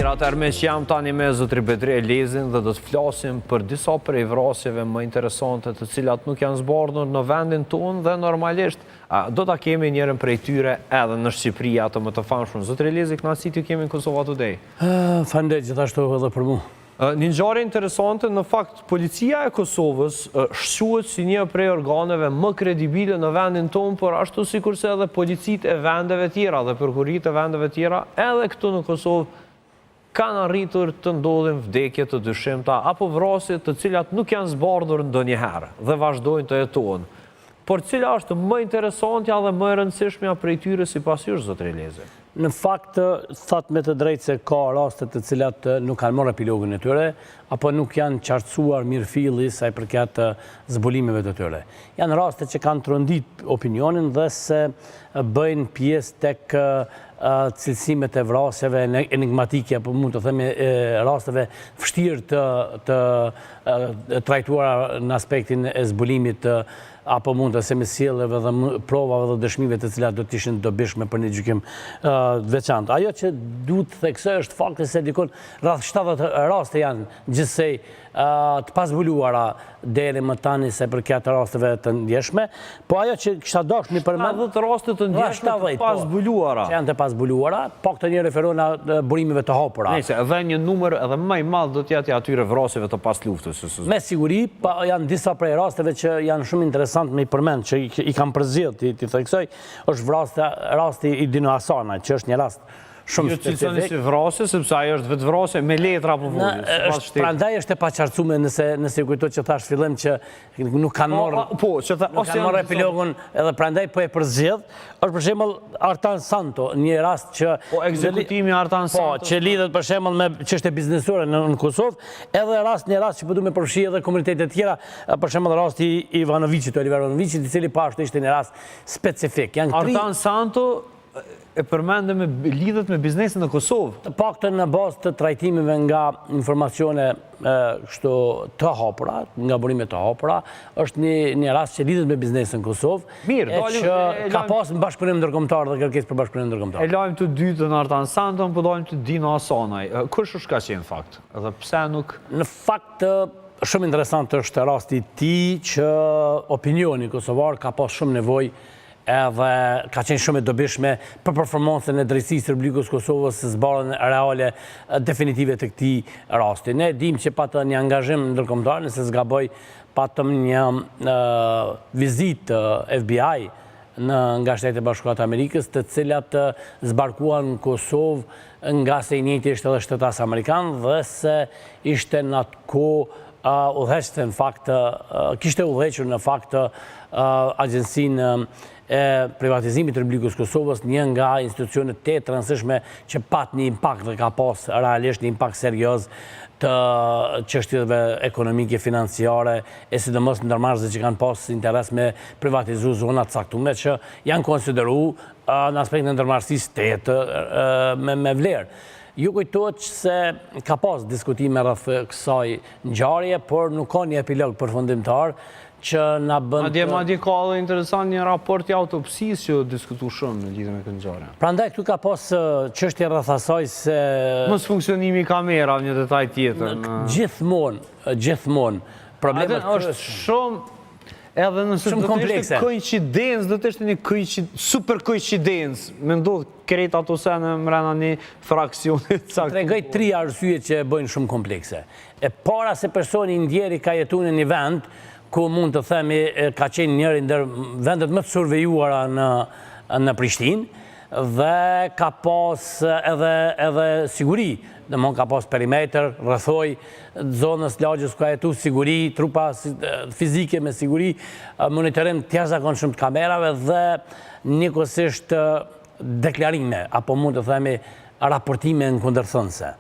Mirë, atëherë meqë jam tani me zotri Bedri Elezin dhe do të flasim për disa prej vrasjeve më interesante të cilat nuk janë zbardhur në vendin tonë dhe normalisht do ta kemi njërën prej tyre edhe në Shqipëri atë më të famshëm. Zotri Elezi, kënaqësi t'ju kemi në Kosova Today. Faleminderit gjithashtu edhe për mu. Një ngjarje interesante, në fakt, policia e Kosovës shquhet si një prej organeve më kredibile në vendin tonë, por ashtu sikurse edhe policitë e vendeve tjera dhe prokuroritë e vendeve tjera, edhe këtu në Kosovë kanë arritur të ndodhin vdekje të dyshimta apo vrasje të cilat nuk janë zbardhur ndonjëherë dhe vazhdojnë të hetohen. Por cila është më interesantja dhe më e rëndësishmja prej tyre sipas jush, zotëri Elezi? Në fakt, thatë me të drejtë se ka raste të cilat nuk kanë marrë epilogun e tyre, apo nuk janë qartësuar mirëfilli sa i përket zbulimeve të tyre. Janë raste që kanë trondit opinionin dhe se bëjnë pjesë tek cilësimet e vrasjeve enigmatike, apo mund të themi rasteve vështirë të të trajtuara në aspektin e zbulimit të apo mund të themi sjelljeve dhe provave dhe dëshmive të cilat do të ishin të dobishme për një gjykim të veçantë. Ajo që duhet të theksoj është fakti se dikun rreth 70 raste janë gjithsej të pazbuluara deri më tani sa i përket rasteve të ndjeshme, po ajo që kisha dashur me përmend 70 raste të ndjeshme të po, pazbuluara. Që janë të pazbuluara, po këto i referohen burimeve të hapura. Nëse edhe një numër edhe më i madh do të jetë i atyre vrasjeve të pasluftës. Me siguri, pa janë disa prej rasteve që janë shumë interesant me i përmend, që i kam përzgjedh t'i t'i theksoj, është vrasja rasti i Dino Hasanajt, që është një rast shumë specifik. Ju cilësoni si vrasje, sepse ajo është vetëvrasje me letra apo vulë, sipas shtetit. Prandaj është e paqartësume nëse nëse ju kujtohet që thashë fillim që nuk kanë po, marrë po, që tha, nuk kanë marrë epilogun edhe prandaj po e përzgjedh. Është për shembull Artan Santo, një rast që Po ekzekutimi i Artan po, Santos. Po, që lidhet për shembull me çështje biznesore në, në Kosovë, edhe rast një rast që po du me përfshi edhe komunitete të tjera, për shembull rasti i Ivanoviqit, Oliver Ivanoviqit, i cili po ashtu ishte një rast specifik. Janë tri Artan Santo e përmende me lidhet me biznesin në Kosovë. Të paktën në bazë të trajtimeve nga informacione kështu të hapura, nga burime të hapura, është një një rast që lidhet me biznesin në Kosovë. Mirë, e që ka pas në bashkëpunim ndërkombëtar dhe kërkesë për bashkëpunim ndërkombëtar. E lajmë të dytën Artan Santon, po dalim te Dino Hasanaj. Kush është ka qenë në fakt? Dhe pse nuk Në fakt shumë interesant është rasti i tij që opinioni kosovar ka pas shumë nevojë edhe ka qenë shumë e dobishme për performancën e drejtësisë së Republikës së Kosovës zbardhjen reale definitive të këtij rasti. Ne dimë që patëm një angazhim ndërkombëtar, nëse s'gaboj, patëm një vizitë të FBI në nga Shtetet e Bashkuara të Amerikës, të cilat zbarkuan në Kosovë ngase i njëjti ishte edhe shtetas amerikan dhe se ishte në atë kohë udhëheqte në fakt, kishte udhëhequr në fakt agjencinë e privatizimit të Republikës Kosovës, një nga institucionet të të rëndësishme që pat një impakt dhe ka pas realisht një impakt serioz të çështjeve ekonomike, financiare, e sidomos ndërmarrësve që kanë pas interes me privatizu zona të caktume që janë konsideru në aspektin e ndërmarrësisë të me, me vlerë. Ju kujtohet se ka pas diskutime rreth kësaj ngjarje, por nuk ka një epilog përfundimtar që na bën Madje, madje ka edhe interesant një raport i autopsisë që u diskutu shumë në lidhje me këtë ngjarje. Prandaj këtu ka pas çështje rreth asaj se Mosfunksionimi i kamerave, një detaj tjetër. Gjithmonë, gjithmonë problemet është shumë edhe nëse do të ishte koincidencë, do të ishte një super koincidencë, me ndodh krejt ato sene mrena një fraksioni të caktuar. Tregoj tri arsye që e bëjnë shumë komplekse. E para se personi i ndjeri ka jetu në një vend ku mund të themi ka qenë njëri ndër vendet më të survejuara në në Prishtinë dhe ka pas edhe edhe siguri, domthon ka pas perimetër, rrethoj zonës lagjes ku ka jetu siguri, trupa fizike me siguri, monitorim të jashtëzakonshëm të kamerave dhe njëkohësisht deklarime, apo mund të themi raportime në kundërthënëse.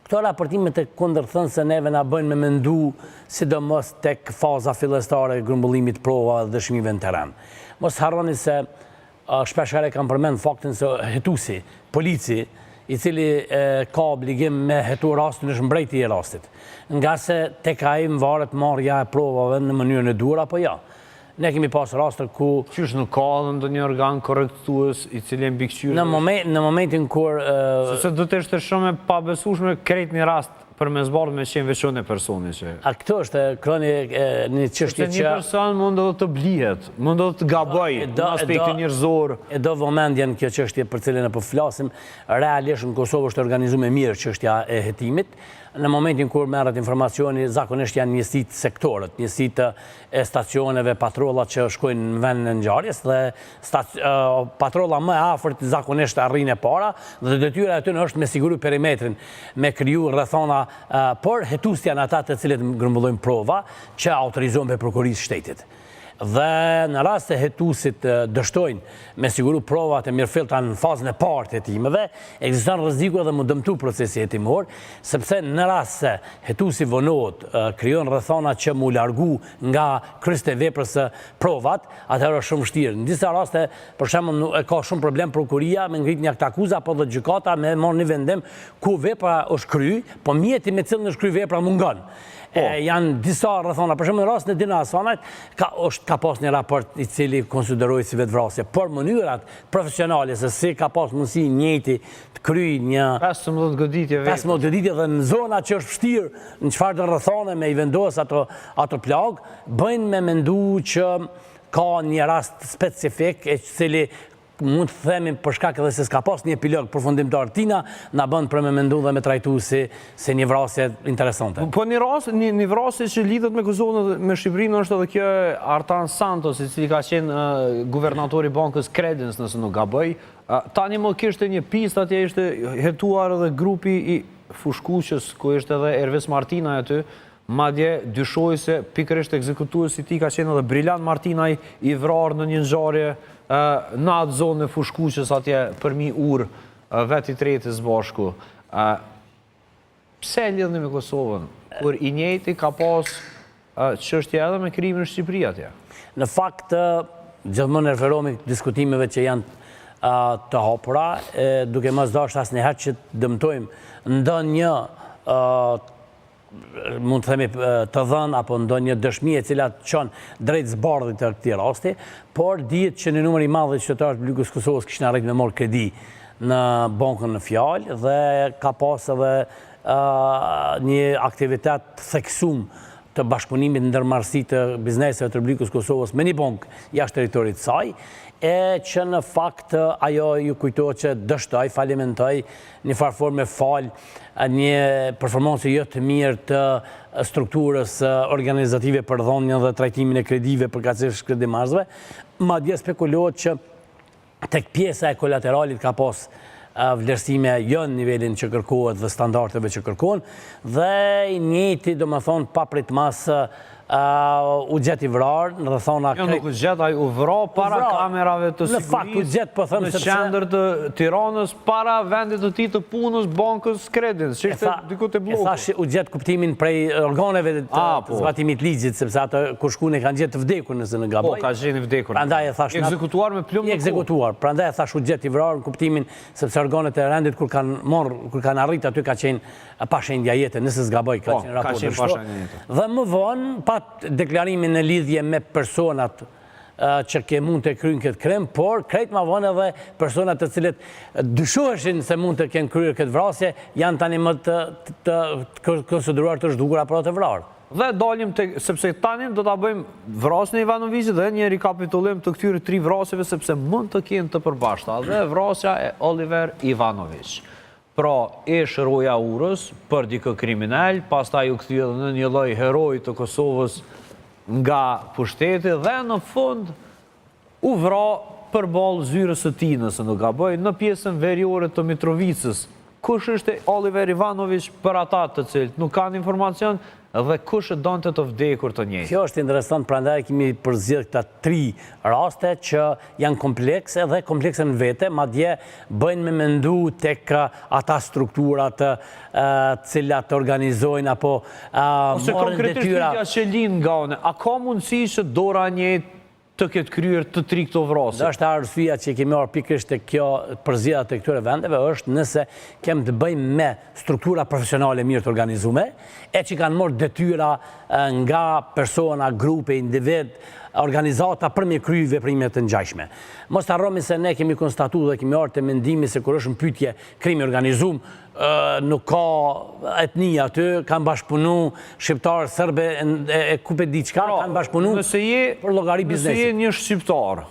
Këto raportime të kundërthënëse neve na bëjnë me mendu sidomos tek faza fillestare e grumbullimit të provave dhe dëshmive në terren. Mos harroni se shpeshherë e kam përmend faktin se hetuesi, polici, i cili ka obligim me hetu rastin është mbreti i rastit. Ngase tek ai mvaret marrja e provave në mënyrën e duhur apo jo. Ne kemi pas raste ku... Qysh nuk ka edhe ndonjë organ korrektues i cili e mbikëqyr? Në në momentin kur... Sepse do të ishte shumë e pabesueshme krejt një rast për me zbardh me qenë veç një personi që... A këtu është kroni një çështje që... Sepse një person mund edhe të blihet, mund edhe të gabojë në aspektin njerëzor. E do vëmendjen kjo çështje për cilën ne po flasim, realisht në Kosovë është organizuar mirë çështja e hetimit. Në momentin kur merret informacioni, zakonisht janë njësitë sektorët, njësitë e stacioneve, patrollat që shkojnë në vendin e ngjarjes dhe patrolla më e afërt zakonisht arrin e para dhe detyra e tyre është me siguru perimetrin, me kriju rrethana, por hetuesit janë ata të cilët grumbullojnë prova që autorizohen prej prokurorisë shtetit. Dhe në rast se hetuesit dështojnë me siguru provat e mirëfillta në fazën e parë të hetimeve, ekziston rreziku edhe m'u dëmtu procesi hetimor, sepse në rast se hetuesi vonohet, krijon rrethana që m'u largu nga kryqtë e veprës provat, atëherë është shumë vështirë. Në disa raste, për shembull, e ka shumë problem prokuroria me ngrit një aktakuzë apo dhe gjykata me marrë një vendim ku vepra është kry, po mjeti me cilën është kry vepra mungon. Po. Janë disa rrethana, për shembull në rastin e Dino Hasanajt, ka, është, ka pas një raport i cili konsiderohet si vetëvrasje, por mënyrat profesionale se si ka pas mundësi i njëjti të kryj një... 15 goditje vetë. 15 goditje dhe në zona që është vështirë, në çfarëdo rrethane me i vendos ato, ato plagë, bëjnë me mendu që ka një rast specifik e cili mund të themi për shkak edhe se s'ka pas një epilog përfundimtar tina, na bën për me mendu dhe me trajtu si, si një vrasje interesante. Po një rast, një, një vrasje që lidhet me Kosovën dhe me Shqipërinë është edhe kjo e Artan Santos, i cili ka qenë uh, guvernatori i bankës Credins, nëse nuk gaboj. Uh, tani më kishte një pistë, atje ishte hetuar edhe grupi i Fushkuqës, ku ishte edhe Ervis Martinaj aty, Madje, dyshohej se pikërisht ekzekutuesi i tij ka qenë edhe Brilan Martinaj i vrarë në një ngjarje në atë zonë e Fushkuqës atje përmi urë vetë i treti së bashku. Pse e lidhni me Kosovën, kur i njëjti ka pas çështje edhe me krimin në Shqipëri atje? Në fakt, gjithmonë referohemi diskutimeve që janë të hapura, duke mos dashur asnjëherë që të dëmtojmë ndonjë mund të themi të dhënë apo ndonjë dëshmi e cila çon drejt zbardhjes të këtij rasti, por dihet që një numër i madh i qytetarëve të Republikës së Kosovës kishin arritur me marrë kredi në bankën në fjalë dhe ka pas edhe një aktivitet të theksum të bashkëpunimit ndërmarrësi të bizneseve të Republikës së Kosovës me një bankë jashtë territorit të saj, e që në fakt ajo ju kujtohet që dështoi, falimentoi një farë forme falë një performance jo të mirë të strukturës organizative për dhënien dhe trajtimin e kredive përkatësisht kredimarrësve, madje spekulohet që tek pjesa e kolateralit ka pas vlerësime jo në nivelin që kërkohet dhe standardeve që kërkohen, dhe i njëjti, domethënë, papritmas u gjet i vrarë, në rrethana... Jo, nuk u gjet, ai u vra para kamerave të sigurisë, në fakt u gjet, po them, në qendër të Tiranës, para vendit të tij të punës, bankës Credins, që ishte diku te Blloku. E thash u gjet kuptimin prej organeve të po. zbatimit ligjit, sepse ato kur shkun e kanë gjetë të vdekur nëse nuk gaboj. Po, ka qenë i vdekur. Prandaj e thash... I ekzekutuar me plumb në kokë. I ekzekutuar, prandaj e thash u gjet i vrarë në kuptimin, sepse organet e rendit kur kanë marrë, kur kanë arrit aty ka qenë pa shenja jete, nëse s'gaboj, ka po, qenë raporti kështu. Dhe më vonë, pat deklarimin në lidhje me personat që ke mund të krynë këtë krim, por krejt ma vonë edhe personat të cilët dyshoheshin se mund të kenë kryer këtë vrasje, janë tani më të, të, të konsideruar të zhdukur apo të vrarë. Dhe dalim te, sepse tani do ta bëjmë vrasjen e Ivanoviqit dhe një rikapitullim të këtyre tri vrasjeve sepse mund të kenë të përbashkëta dhe vrasja e Oliver Ivanoviq. Pra, ish roja e urës për dikë kriminel, pastaj u kthye edhe në një lloj heroi të Kosovës nga pushteti dhe në fund u vra përballë zyrës së tij, nëse nuk gaboj, në pjesën veriore të Mitrovicës. Kush ishte Oliver Ivanoviq për ata të cilët nuk kanë informacion dhe kush e donte të vdekur të njëjtin? Kjo është interesant, prandaj kemi përzgjedhur këta tri raste që janë komplekse dhe komplekse në vete, madje bëjnë me mendu tek ata strukturat të cilat organizojnë apo marrin detyra. Ose konkretisht pyetja që lind nga unë, a ka mundësi që dora e njëjtë të ketë kryer të tri këto vrasje? Ndoshta arsyeja që kemi ardhur pikërisht te kjo përzgjedhja të këtyre vendeve është nëse kem të bëjmë me struktura profesionale mirë të organizume, e që kanë marrë detyra nga persona, grupe, individ. organizata për me kry veprime të ngjajshme. Mos të harromi se ne kemi konstatu dhe kemi ardhë te mendimi se kur është në pytje krimi i organizum, nuk ka etni aty, kanë bashkëpunu shqiptarë, sërbe, e ku pe di çka, pra, kanë bashkëpunu për llogari biznesi. Nëse je një shqiptar,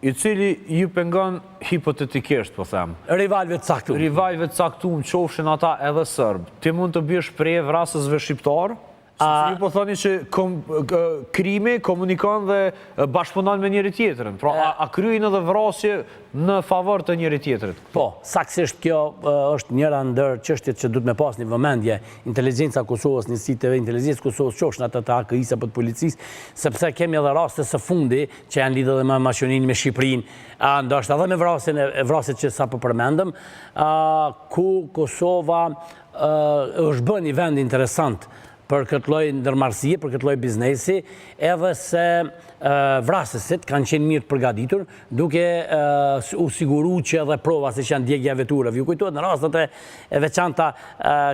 i cili ju pengon hipotetikisht, po them. Rivalëve të caktum. Rivalëve të caktum, qofshin ata edhe sërbë. Ti mund të biesh pre e vrasësve shqiptarë? Sepse ju po thoni që krimi komunikon dhe bashkëpunon me njëri tjetrin. Pra, a, a kryejnë edhe vrasje në favor të njëri tjetrit? Po, saktësisht kjo është njëra ndër çështjet që duhet me pas një vëmendje inteligjenca e Kosovës, njësitë e inteligjencës Kosovës, qofshin ata të AKI-së apo të policisë, sepse kemi edhe raste së fundi që janë lidhur edhe me Maqedoninë, me Shqipërinë, a ndoshta edhe me vrasjen e vrasjet që sapo përmendëm, a, ku Kosova është bërë një vend interesant për këtë lloj ndërmarrësie, për këtë lloj biznesi, edhe se vrasësit kanë qenë mirë të përgatitur, duke u siguru që edhe prova siç janë djegia e veturave. Ju kujtohet në rastet e veçanta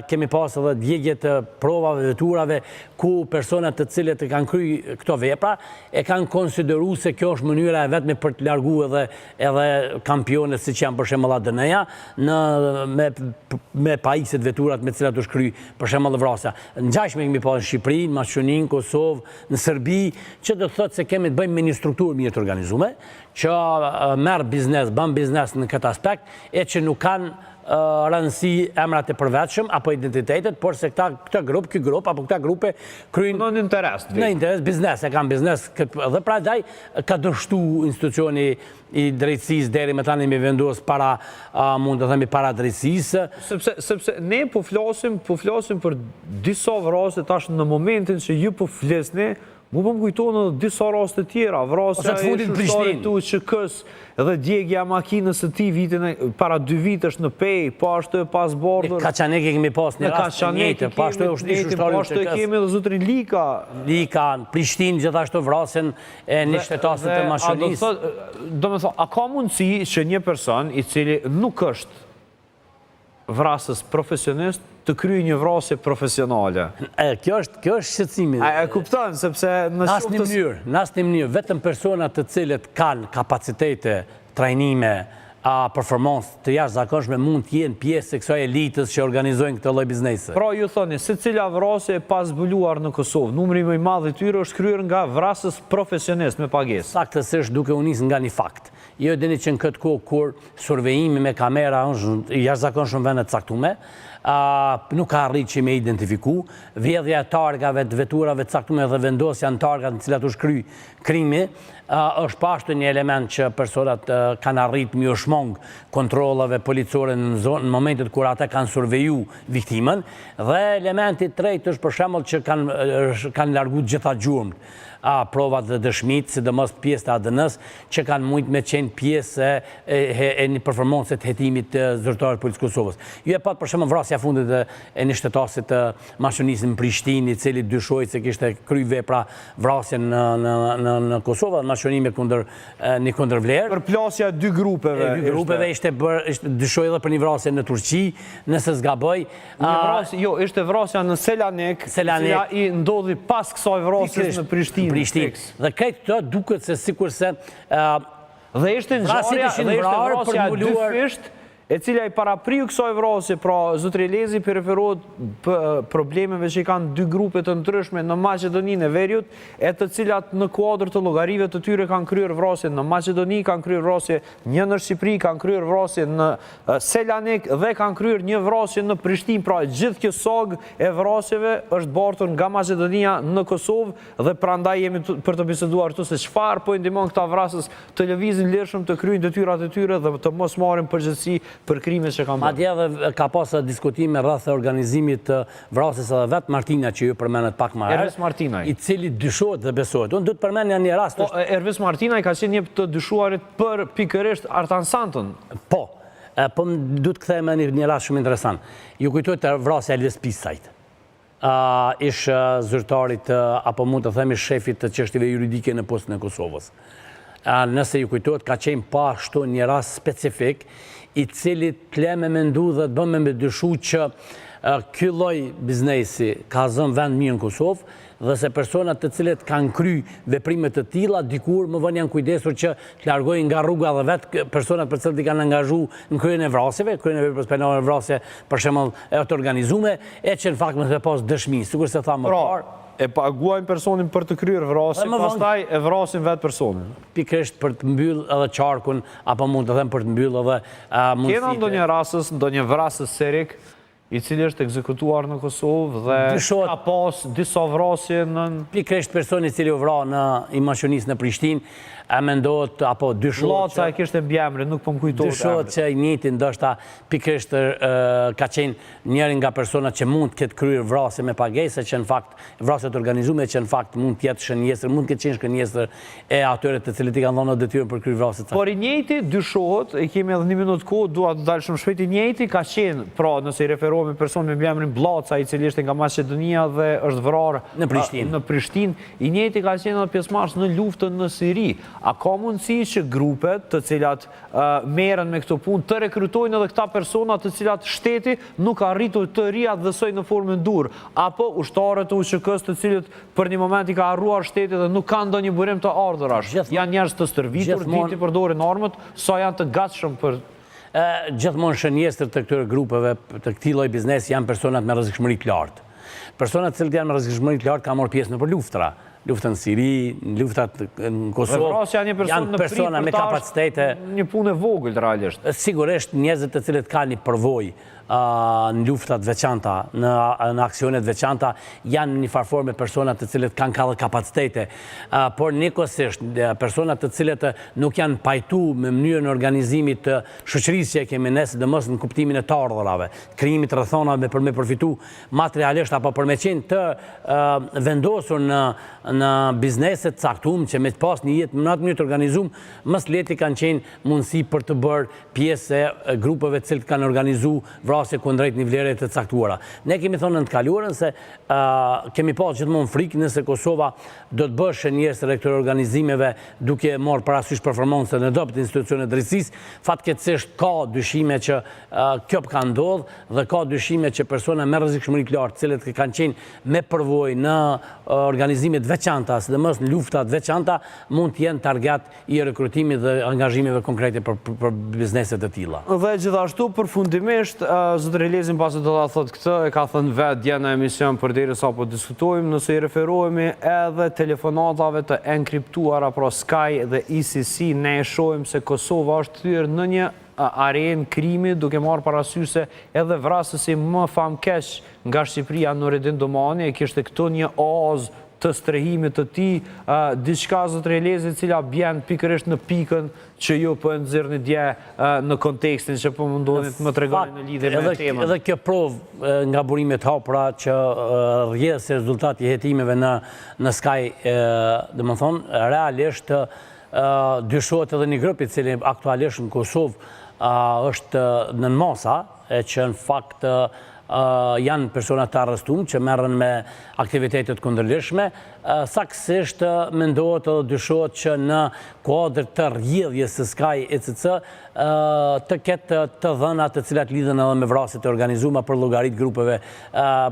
kemi pas edhe djegie të provave veturave ku personat të cilët e kanë kry këto vepra e kanë konsideru se kjo është mënyra e vetme për të largu edhe edhe kampionet siç janë për shembull ADN-ja në me me pajisjet veturat me të cilat është kry për shembull vrasja. Ngjashme kemi pas në Shqipëri, në Maqedoni, në Kosovë, në Serbi, që do të thotë se kemi të bëjmë me një strukturë mirë të organizuar, që merr biznes, bën biznes në këtë aspekt e që nuk kanë rëndësi emrat e përvetshëm apo identitetet, por se këta këtë grup, ky grup apo këta grupe kryjnë në interes, në interes biznes, e kanë biznes këtë dhe prandaj ka dështu institucioni i drejtësisë deri më tani me vendos para mund të themi para drejtësisë. Sepse sepse ne po flasim, po flasim për disa vrasje tash në momentin që ju po flisni, Mu po më kujtohen edhe disa raste tjera, vrasja e ish-ushtarit të UÇK-së dhe djegia e makinës së tij vitin e para dy vitesh në Pejë, po ashtu e pazbardhur. Në Kaçanik e kemi pas një rast të njëjtë, po ashtu është ish-ushtari i UÇK-së. Po ashtu e kemi edhe zotrin Lika. Lika, në Prishtinë gjithashtu vrasjen e një shtetasi të Maqedonisë. Domethënë, a ka mundësi që një person i cili nuk është vrasës profesionist të kryejë një vrasje profesionale. E, kjo është, kjo është shqetësimi. A e kupton, sepse në asnjë mënyrë, në asnjë mënyrë, vetëm persona të cilët kanë kapacitete, trajnime, a performancë të jashtëzakonshme mund të jenë pjesë e kësaj elitës që organizojnë këtë lloj biznesi. Pra ju thoni, secila vrasje e pazbuluar në Kosovë, numri më i madh i tyre është kryer nga vrasës profesionistë me pagesë. Saktësisht duke u nisë nga një fakt. Ju e dini që në këtë kohë kur survejimi me kamera është i jashtëzakonshëm në vende të caktume, nuk ka arrit që me identifiku, vjedhja e targave të veturave të caktume dhe vendosja në targat në cilat është kry krimi, është po ashtu një element që personat kanë arrit me iu shmang kontrolleve policore në zonë, në momentet kur ata kanë surveju viktimën, dhe elementi i tretë është për shembull që kanë kanë largu të gjitha gjurmët a provat dhe dëshmitë, sidomos pjesët e ADN-së, që kanë mujtë me qenë pjesë e, e, e një performance të hetimit të zyrtarëve të policisë Kosovës. Ju e patë për shembull vrasja e fundit e, e një shtetasit të Maqedonisë në Prishtinë, i cili dyshohej se kishte kry vepra vrasje në në në në Kosovë dhe në Maqedoni me kundër një kundërvlerë. Përplasja e dy grupeve. E dy grupeve ishte bërë, ishte dyshohej edhe për një vrasje në Turqi, nëse s'gaboj. Një vrasje, jo, ishte vrasja në Selanik, Selanik, e cila i ndodhi pas kësaj vrasjes në Prishtinë. Prishtinë. Dhe krejt këto duket se sikurse Dhe ishte ngjarja, dhe ishte vrasja e dyfishtë, e cila i parapriu kësaj vrasje, pra zotëri Elezi po i referohet problemeve që i kanë dy grupe të ndryshme në Maqedoninë e Veriut, e të cilat në kuadër të llogarive të tyre kanë kryer vrasje në Maqedoni, kanë kryer vrasje një në Shqipëri, kanë kryer vrasje në Selanik dhe kanë kryer një vrasje në Prishtinë, pra gjithë kjo sagë e vrasjeve është bartur nga Maqedonia në Kosovë dhe prandaj jemi për të biseduar këtu se çfarë po i ndihmon këta vrasës të lëvizin lirshëm, të kryejnë detyrat e tyre dhe të mos marrin përgjegjësi për krimet që kanë bërë. Madje edhe ka pasë diskutime rreth organizimit të vrasjes edhe vetë Martinaj që ju përmendët pak më herët, Ervis Martinaj, i cili dyshohet dhe besohet. Unë do të përmendja një rast. Po, Ervis Martinaj ka qenë një të dyshuarit për pikërisht Artan Santon. Po, po më du të kthehem në një rast shumë interesant. Ju kujtohet vrasja e Elvis Pisajt. ish zyrtarit apo mund të themi shefit të çështjeve juridike në Postën e Kosovës. Nëse ju kujtohet, ka qenë po ashtu një rast specifik, i cili të le me mendu dhe të bën me dyshu që ky lloj biznesi ka zënë vend mirë në Kosovë. Dhe se personat të cilët kanë kry veprime të tilla, dikur më vonë janë kujdesur që të largojnë nga rruga dhe vetë personat për të cilët i kanë angazhu në kryerjen e vrasjeve, kryerjen e veprës penale vrasje, për shembull, e të organizume, e që në fakt mos me pas dëshmi, sikurse thamë më pra, parë. E paguajnë personin për të kryer vrasje, pastaj e vrasin vetë personin. Pikërisht për të mbyllë edhe qarkun, apo mund të them për të mbyllë edhe mundësitë. Kena ndonjë rasës, ndonjë vrasës serik i cili është ekzekutuar në Kosovë dhe ka pas disa vrasje në... Pikërisht personi i cili u vra në i Maqedonisë në Prishtinë, e mendohet apo dyshohet që... Llaca e kishte mbiemrin, nuk po më kujtohet emri. Dyshohet që i njëjti ndoshta pikërisht ka qenë njëri nga personat që mund të ketë kryer vrasje me pagesë, që në fakt vrasje të organizume që në fakt mund të jetë shënjestër, mund të ketë qenë shënjestër e atyre të cilët i kanë dhënë detyrën për kryer vrasje të Por i njëjti dyshohet, e kemi edhe një minutë kohë, dua të dal shumë shpejt, i njëjti ka qenë, pra nëse i referohemi personit me mbiemrin Bllaca, i cili ishte nga Maqedonia dhe është vrarë në Prishtinë. Në Prishtinë, i njëjti ka qenë edhe pjesëmarrës në luftën në Siri. A ka mundësi që grupet, të cilat merren me këto punë, të rekrutojnë edhe këta persona të cilat shteti nuk ka arritur të riatdhesojë në formën e duhur, apo ushtarët e UÇK-së të cilët për një moment i ka harruar shteti dhe nuk kanë ndonjë burim të ardhurash. Janë njerëz të stërvitur, dinë t'i përdorin armët, sa janë të gatshëm për Gjithmonë shënjestër të këtyre grupeve, të këtij lloj biznesi janë personat me rrezikshmëri të lartë. Personat të cilët janë me rrezikshmëri të lartë kanë marrë pjesë nëpër luftra, luftën në Siri, në luftrat në Kosovë, janë persona me kapacitete. Një punë e vogël realisht. Sigurisht njerëzit të cilët kanë një përvojë në luftra të veçanta, në aksione të veçanta, janë në një farë forme persona të cilët kanë ka dhe kapacitete. Por njëkohësisht, persona të cilët nuk janë pajtu me mënyrën e organizimit të shoqërisë që e kemi ne, sidomos në kuptimin e të ardhurave, krijimit të rrethanave për me përfitu materialisht apo për me qenë të vendosur në në biznese të caktume që me të pas një jetë në atë mënyrë të organizum, më së lehti kanë qenë mundësi për të bërë pjesë e grupeve të cilët kanë organizu vrasje kundrejt një vlere të caktuara. Ne kemi thonë në të kaluarën se kemi pas gjithmonë frikë nëse Kosova do të bëhet shënjestër e këtyre organizimeve duke marrë parasysh performancën e dobët të institucioneve të drejtësisë, fatkeqësisht ka dyshime që kjo ka ndodhë dhe ka dyshime që persona me rrezikshmëri të lartë, të cilët kanë qenë me përvojë në organizime të veçanta, sidomos në lufta të veçanta, mund të jenë target i rekrutimit dhe angazhimeve konkrete për, për, për biznese të tilla. Dhe gjithashtu përfundimisht, zotëri Elezi pasi do ta thotë këtë, e ka thënë vetë dje në emision përderisa po diskutojmë, nëse i referohemi edhe telefonatave të enkriptuara, pra Sky dhe ECC, ne e shohim se Kosova është kthyer në një arenë krimi duke marrë parasysh se edhe vrasësi më famkeq nga Shqipëria Nuredin Dumani e kishte këtu një oazë të strehimit të tij, diçka zotëri Elezi e cila bjen pikërisht në pikën që ju po e nxirrni dje në kontekstin që po mundoheni të më tregoni në lidhje me temën. Edhe kjo provë nga burimet e hapura që rrjedh si rezultat i hetimeve në në Sky, domethënë realisht Dyshohet edhe një grup i cili aktualisht në Kosovë është nën masa, e që në fakt janë persona të arrestum që merren me aktivitete të kundërligjshme, saktësisht mendohet edhe dyshohet që në kuadër të rrjedhjes së Sky ECC të ketë të dhëna të cilat lidhen edhe me vrasjet e organizuara për llogari të grupeve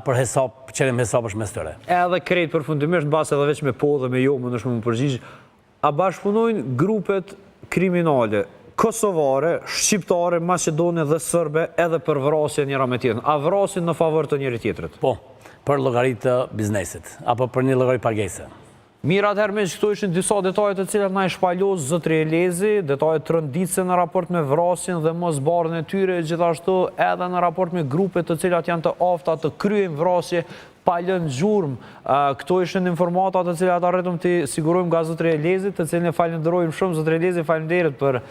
për hesap, qëllim hesapesh mes tyre. Edhe krejt përfundimisht, mbase edhe veç me po dhe me jo mundesh me m'u përgjigj, A bashkëpunojnë grupet kriminale kosovare, shqiptare, maqedone dhe sërbe edhe për vrasje njëra me tjetrën? A vrasin në favor të njëri-tjetrit? Po, për llogari të biznesit, apo për një llogari pagese. Mirë atëherë miq, këto ishin disa detaje të cilat na i shpalos zotëri Elezi, detaje tronditëse në raport me vrasjen dhe moszbardhjen e tyre, gjithashtu edhe në raport me grupet të cilat janë të afta të kryejnë vrasje pa lënë gjurmë. Këto ishin informata të cilat arritëm t'i sigurojmë nga zotëri Elezi, të cilin e falënderojmë shumë. Zotëri Elezi, faleminderit për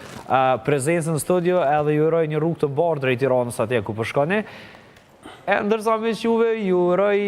prezencën në studio edhe ju uroj një rrugë të mbarë drejt Tiranës atje ku po shkoni. E ndërsa miq juve ju uroj.